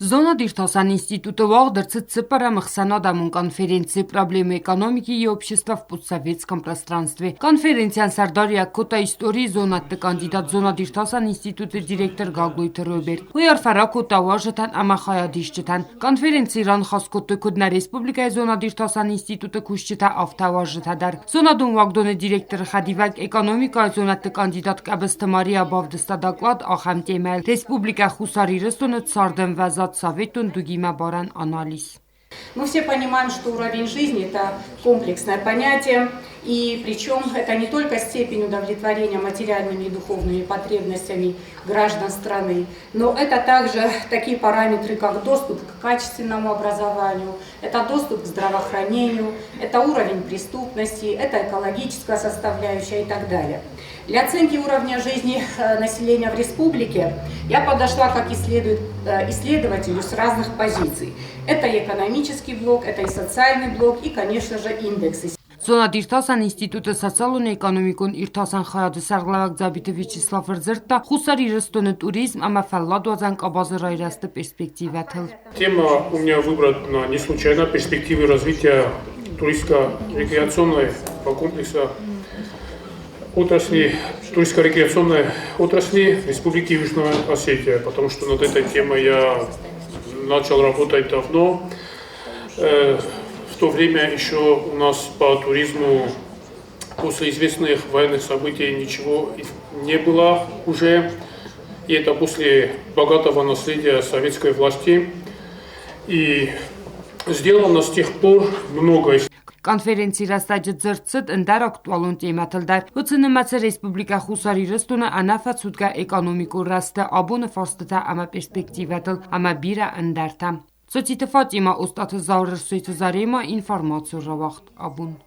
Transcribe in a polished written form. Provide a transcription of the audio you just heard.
Зонад-иртасӕн институты уагъд ӕрцыд цыппӕрӕм ӕхсӕнадӕмон конференци «Проблемы экономики и общества в постсоветском пространстве». Конференцийӕн сӕрдариуӕг кодта историйы зонӕдты кандидат зонад-иртасӕн институты директор Гаглойты Роберт. Уый арфӕ ракодта уазджытӕн ӕмӕ хайадисджытӕн. Конференцийы раныхас кодтой куыд нӕ республикӕйы зонад-иртасӕн институты кусджытӕ, афтӕ уазджытӕ дӕр. Зонадон уагдоны директоры хӕдивӕг экономикӕйы зонӕдты кандидат Къӕбысты Мария бавдыста доклад ахӕм темӕйыл Республикӕ Хуссар Ирыстоны цардӕмвӕзад советон дугимӕ барӕн анализ. Мы все понимаем, что уровень жизни – это комплексное понятие, и причем это не только степень удовлетворения материальными и духовными потребностями граждан страны, но это также такие параметры, как доступ к качественному образованию, это доступ к здравоохранению, это уровень преступности, это экологическая составляющая и так далее. Для оценки уровня жизни населения в республике я подошла как исследователю с разных позиций. Это и экономический блок, это и социальный блок, и, конечно же, индексы. Зонад-иртасӕн институты социалон-экономикон иртасӕн хайады сӕргълӕууӕг Дзабиты Вячеслав ӕрдзырдта Хуссар Ирыстоны туризм ӕмӕ фӕлладуадзӕн къабазы райрӕзты перспективӕтыл. Тема у меня выбрана не случайно: перспективы развития туристско-рекреационной комплекса отрасли, туристско-рекреационной отрасли Республики Южная Осетия, потому что над этой темой я начал работать давно. В то время еще у нас по туризму после известных военных событий ничего не было уже. И это после богатого наследия советской власти. И сделано с тех пор многое. Конференцийы рӕстӕджы дзырд цыд ӕндӕр актуалон темӕтыл дӕр. Уыцы нымӕцы Республикӕ Хуссар Ирыстоны ӕнӕфӕцудгӕ экономикон рӕзты абоны фарстытӕ ӕмӕ перспективӕтыл ӕмӕ бирӕ ӕндӕртӕ. Цоциты Фатимӕ, Остъаты Зауыр, Расойты Заремӕ, информацион рауагъд абон.